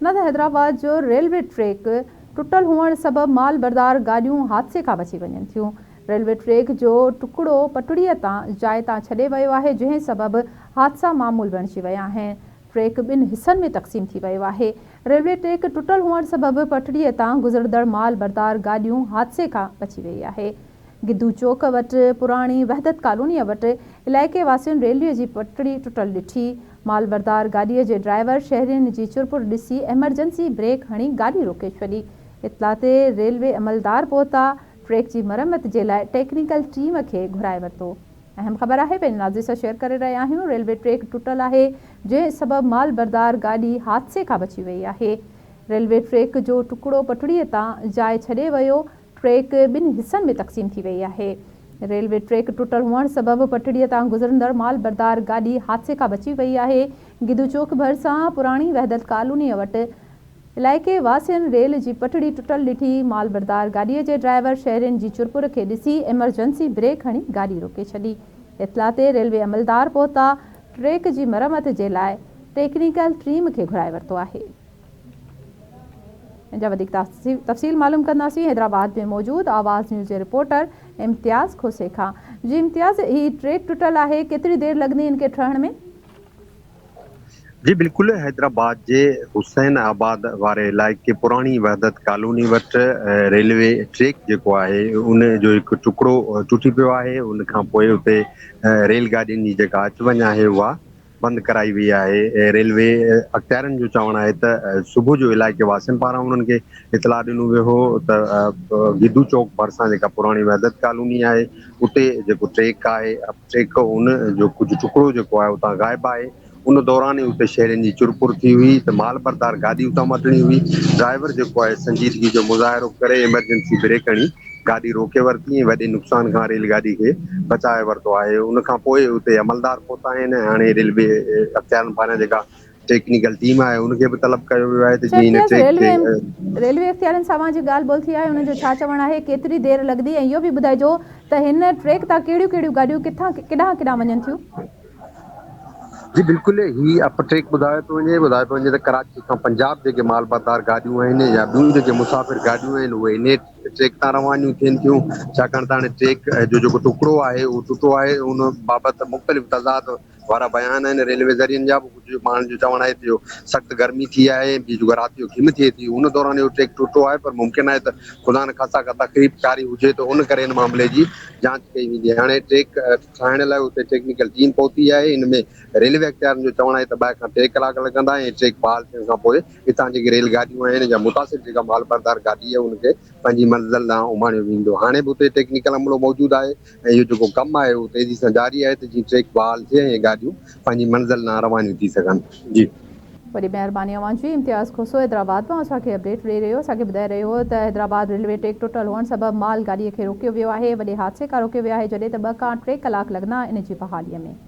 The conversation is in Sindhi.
نه ته حيدرآباد جو ريلوي ٽريڪ ٽٽل هئڻ سبب مال بردار گاڏيون حادثي کان بچي وڃن ٿيون. ريلوي ٽريڪ جو ٽڪڙو پٽڙيء تان جاء تان ڇڏي ويو آهي، جنهن سبب حادثا معمول بڻجي ويا آهن. ٽريڪ ٻن حصن ۾ تقسيم ٿي ويو آهي. ريلوي ٽريڪ ٽٽل هئڻ سبب پٽڙيء تان گذرندڙ مال بردار گاڏيون حادثي کان بچي وئي آهي. گدو چوڪ وٽ پراڻي وحدت ڪالونيء وٽ علائقي واسين ريلوي جي پٽڙي ٽٽل ڏٺي. مال بردار گاڏيء جي ڊرائيور شهرين جي چرپر ڏسي ايمرجنسي بريڪ هڻي گاڏي روڪي ڇڏي. اطلاع تي ريلوي عملدار پهتا، ٽريڪ جي مرمت جي لاء ٽيڪنيڪل ٽيم کي گهرائي ورتو. اهم خبر آهي پنهنجي ناظرين سان شيئر ڪري رهيا آهيون ريلوي ٽريڪ ٽٽل آهي جنهن سبب مال بردار گاڏي حادثي کان بچي وئي آهي. ريلوي ٽريڪ جو ٽڪڙو پٽڙي تان جاء ڇڏي ويو ٽريڪ ٻن حصن ۾ تقسيم ٿي وئي آهي. ريلوي ٽريڪ ٽٽل هئڻ سبب پٽڙيء تان گذرندڙ مال بردار گاڏي حادثي کان بچي وئي آهي. گدو چوڪ ڀرسان پراڻي وحدت ڪالونيء وٽ علائقي واسين ريل جي پٽڙي ٽٽل ڏٺي. مال بردار گاڏيء جي ڊرائيور شهرين جي چرپر کي ڏسي ايمرجنسي بريڪ هڻي گاڏي روڪي ڇڏي. اطلاع تي ريلوي عملدار پهتا، ٽريڪ جي مرمت جي لاء ٽيڪنيڪل ٽيم کي گهرائي ورتو آهي. ان جا وڌيڪ تفصيل معلوم ڪنداسين حيدرآباد ۾ موجود آواز نيوز جي رپورٽر امتياز کوسي کان. جي امتياز هي ٽريڪ ٽٽل آهي ڪيتري دير لڳندي ان کي ٺهڻ ۾؟ جي بلڪل حيدرآباد جي حسين آباد واري علائقي پراڻي وحدت ڪالوني وٽ ريلوي ٽريڪ جيڪو آهي ان جو هڪ ٽڪڙو ٽٽي پيو آهي ان کان پوء اتي ريل گاڏين جي جيڪا اچ وڃ آهي اها بند ڪرائي وئي آهي، ريلوي اختيارين جو چوڻ آهي ته صبح جو علائقي واسين پاران انهن کي اطلاع ڏنو ويو هو ته گدو چوڪ ڀرسان جيڪا پراڻي وحدت ڪالوني آهي اتي جيڪو ٽريڪ آهي ٽريڪ ان جو ڪجهه ٽڪڙو جيڪو آهي اتان غائب آهي ان دوران ئي اتي شهرين جي چرپر ٿي هئي ته مال بردار گاڏي اتان مٽڻي هئي ڊرائيور جيڪو آهي سنجيدگي جو مظاهرو ڪري ايمرجنسي بريڪ هڻي گاڏي روڪي ورتي ۽ وڏي نقصان کان ريل گاڏي کي بچائي ورتو آهي ان کان پوء اتي عملدار پهتا آهن ۽ هاڻي ريلوي اختيارن پاران جيڪا ٽيڪنيڪل ٽيم آهي ان کي به طلب ڪيو ويو آهي ته جيئن هن ٽريڪ کي. ريلوي اختيارين سان اوهان جي ڳالهه ٻولهه ٿي آهي انهن جو ڇا چوڻ آهي ڪيتري دير لڳندي ۽ اهو به ٻڌائجو ته هن ٽريڪ تان ڪهڙيون ڪهڙيون گاڏيون ڪٿان ڪيڏانهن ڪيڏانهن وڃن ٿيون. جي بلڪل هي اپ ٽريڪ ٻڌايو پيو وڃي ٻڌايو پيو وڃي ته ڪراچي کان پنجاب جيڪي مال بردار گاڏيون آهن يا ٻيون جيڪي مسافر گاڏيون آهن اهي انهي ٽريڪ تان روانيون ٿين ٿيون ڇاڪاڻ ته هاڻي ٽريڪ جو جيڪو ٽڪڙو آهي اهو ٽٽو آهي ان بابت مختلف تضاد وارا بيان آهن ريلوي ذريعن جا به ڪجهه ماڻهن جو چوڻ آهي ته اهو سخت گرمي ٿي آهي ۽ ٻي جيڪو رات جو گهم ٿئي ٿي ان دوران اهو ٽريڪ ٽٽو آهي پر ممڪن آهي ته خدا نخواسته ڪا تخريب ڪاري هجي ته ان ڪري ان معاملي جي جاچ ڪئي ويندي هاڻي ٽريڪ ٺاهڻ لاء اتي ٽيڪنيڪل ٽيم پهتي آهي، ان ۾ ريلوي اختيارين جو چوڻ آهي ته 2 کان 3 ڪلاڪ لڳندا ۽ ٽريڪ بحال ٿيڻ کان پوء هتان جيڪي ريل گاڏيون آهن يا متاثر جيڪا مال بردار گاڏي آهي ان کي پنهنجي منزل ڏانهن اماڻيو ويندو. هاڻي به اتي ٽيڪنيڪل عملو موجود آهي ۽ اهو جيڪو ڪم آهي اهو تيزي سان جاري آهي ته جيئن ٽريڪ بحال ٿئي ۽ گاڏيون پنهنجي منزل ڏانهن روانيون ٿي سگهن. جي. وڏي مهرباني اوهان جي امتياز کوسو حيدرآباد مان اسان کي اپڊيٽ ڏئي رهيو اسان کي ٻڌائي رهيو هو ته حيدرآباد ريلوي ٽريڪ ٽٽل هئڻ سبب مال گاڏي کي روڪيو ويو آهي وڏي حادثي کان روڪيو ويو آهي جڏهن ته 2 کان 3 ڪلاڪ لڳندا ان جي بحالي ۾.